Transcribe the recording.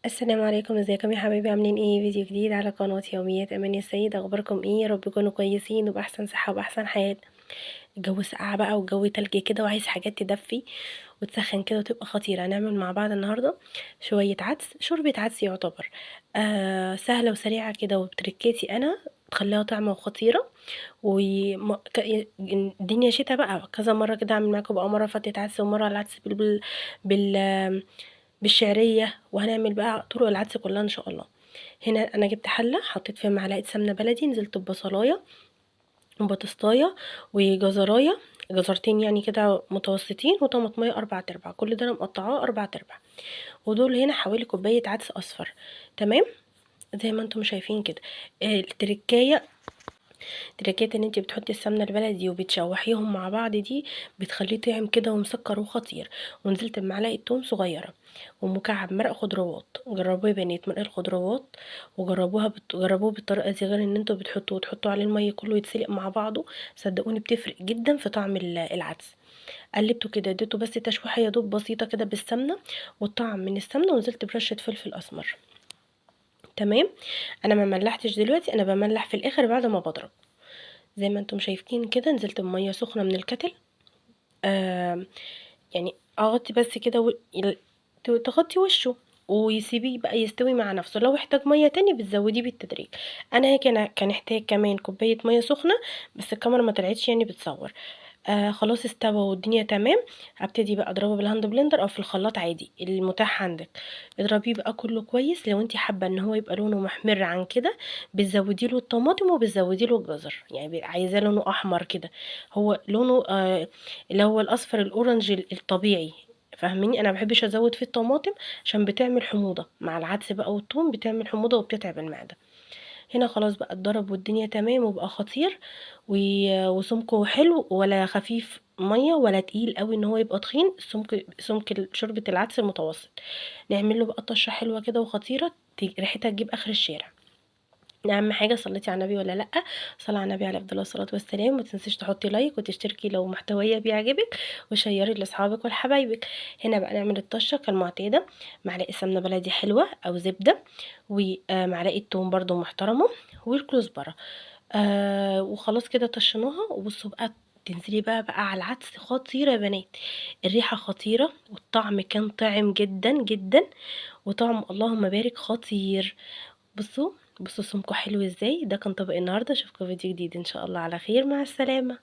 السلام عليكم، ازيكم يا حبايبي؟ عاملين ايه؟ فيديو جديد على قناة يوميات اماني السيد. اخباركم ايه؟ يا رب تكونوا كويسين وباحسن صحة وباحسن حال. الجو ساقع بقى والجو تلج كده، وعايز حاجات تدفي وتسخن كده وتبقى خطيرة. هنعمل مع بعض النهارده شوية عدس، شوربة عدس يعتبر سهلة وسريعة كده، وبتركاتي انا تخليها طعمه وخطيرة. والدنيا شتا بقى، كذا مرة كده اعمل معاكم بقى، مرة فتة عدس ومرة العدس بالشعريه، وهنعمل بقى طرق العدس كلها ان شاء الله. هنا انا جبت حله حطيت فيها معلقه سمنه بلدي، نزلت ببصلايه وبطاطسايه وجزرايه، جزرتين يعني كده متوسطين، وطماطميه 4/4، كل ده انا مقطعاه 4/4، ودول هنا حوالي كوباية عدس اصفر. تمام زي ما انتم شايفين كده. التركايه تركايه ان انت بتحطي السمنة البلدي وبتشوحيهم مع بعض، دي بتخليه طعم كده ومسكر وخطير. ونزلت بمعلقه توم صغيرة ومكعب مرق خضروات. جربوه يا بنات مرق الخضروات، وجربوها جربوه بالطريقة دي، غير ان انتوا بتحطوه وتحطوا عليه المية كله يتسلق مع بعضه، صدقوني بتفرق جدا في طعم العدس. قلبته كده، اديته بس تشويحه يا دوب بسيطة كده بالسمنه والطعم من السمنة، ونزلت برشه فلفل اسمر. تمام انا ما ملحتش دلوقتي، انا بملح في الاخر بعد ما بضرب. زي ما انتم شايفين كده نزلت بميه سخنة من الكتل، يعني اغطي بس كده تغطي وشه ويسيبيه بقى يستوي مع نفسه. لو احتاج مية تاني بتزوديه بالتدريج. انا كان احتاج كمان كوباية مية سخنة، بس الكاميرا ما طلعتش يعني بتصور. خلاص استوى والدنيا تمام. هبتدي بقى اضربه بال hand blender او في الخلاط عادي المتاح عندك. اضربيه بقى كله كويس. لو انت حابة ان هو يبقى لونه محمر عن كده بتزودي له الطماطم وبتزودي له الجزر، يعني عايزاه لونه احمر كده، هو لونه اللي هو الاصفر ال orange الطبيعي، فاهميني؟ انا ما بحبش ازود فيه الطماطم عشان بتعمل حموضه مع العدس بقى، والثوم بتعمل حموضه وبتتعب المعدة. هنا خلاص بقى اتضرب والدنيا تمام وبقى خطير، وسمكه حلو، ولا خفيف مية ولا تقيل قوي ان هو يبقى تخين، سمك شوربة العدس المتوسط. نعمل له بقى طشه حلوة كده وخطيرة، ريحتها تجيب اخر الشارع. اهم حاجة صليتي على النبي ولا لا؟ صلي على النبي عليه افضل الصلاة والسلام. ما تنسيش تحطي like وتشتركي لو محتوايا بيعجبك، وشيري لاصحابك ولحبايبك. هنا بقى نعمل الطشه كالمعتاده، معلقه سمنه بلدي حلوة او زبدة، ومعلقة توم برده محترمه، والكزبره. وخلاص كده طشناها. وبصوا بقى تنزلي بقى على العدس، خطيرة يا بنات، الريحة خطيرة والطعم كان طعم جدا جدا، وطعم اللهم بارك خطير. بصوا سمكو حلو ازاي. ده كان طبق النهارده، اشوفكم فيديو جديد ان شاء الله على خير. مع السلامة.